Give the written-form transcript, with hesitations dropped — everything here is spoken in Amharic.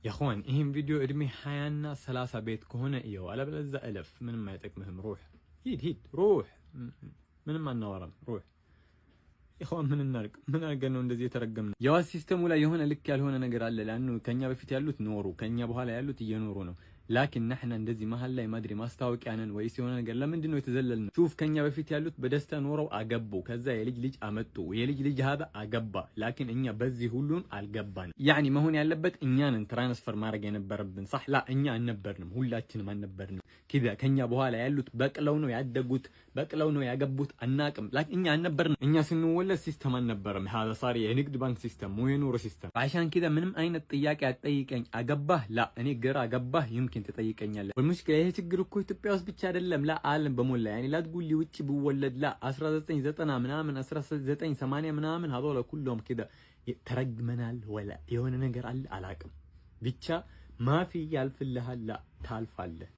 يا اخوان ይህን ቪዲዮ እድሜ 20ና 30 ቤት ከሆነ እየው፣ አለበለዚያ እለፍ። ምንም አይጠቅምህም። روح ሂድ ሂድ روح። ምንም አናወራም። روح يا اخوان ምን እናርግ? ምን አድርገን ነው እንደዚህ የተረገምነው? የዋስ system ኡ ላይ የሆነ ልክ ያልሆነ ነገር አለ። لأنه ከኛ በፊት ያሉት ኖሩ፣ ከኛ በኋላ ያሉት እየኖሩ ነው። لكن نحن እንደዚህ መሀል ላይ ማድሪ ማስታወቂያ ነን ወይስ የሆነ ነገር? ለምንድን ነው የተዘለልነው? شوف ከኛ በፊት ያሉት በደስታ ኖረው አገቡ፣ ከዛ የልጅ ልጅ አመጡ፣ የልጅ ልጅ هذا አገባ። لكن እኛ በዚህ ሁሉን አልገባን። يعني መሆን ያለበት እኛንን transfer ማድረግ የነበረብን صح? لا እኛ አልነበርንም፣ ሁላችንም አልነበርንም። كذا ከኛ በኋላ ያሉት በቅለው ነው ያደጉት፣ በቅለው ነው ያገቡት። አናቅም። لكن እኛ አልነበርንም። እኛ ስንወለድ system አልነበረም። هذا صار የንግድ ባንክ system مو የኑሮ system። عشان كذا ምንም አይነት ጥያቄ አትጠይቀኝ። አገባህ لا እኔ ግራ ገባህ يمكن ትጠይቀኛለህ። والمشكلة ይሄ ችግር እኮ ኢትዮጵያ ውስጥ ብቻ አይደለም፣ لا ዓለም በሞላ يعني لا تقول لي ውጭ ብወለድ لا 1990 ምናምን 1980 ምናምን هذول كلهم كذا ተረግመናል። ولا የሆነ ነገር አለ አላቅም። ብቻ مافي ያልፍልሃል፣ لا ታልፋለህ።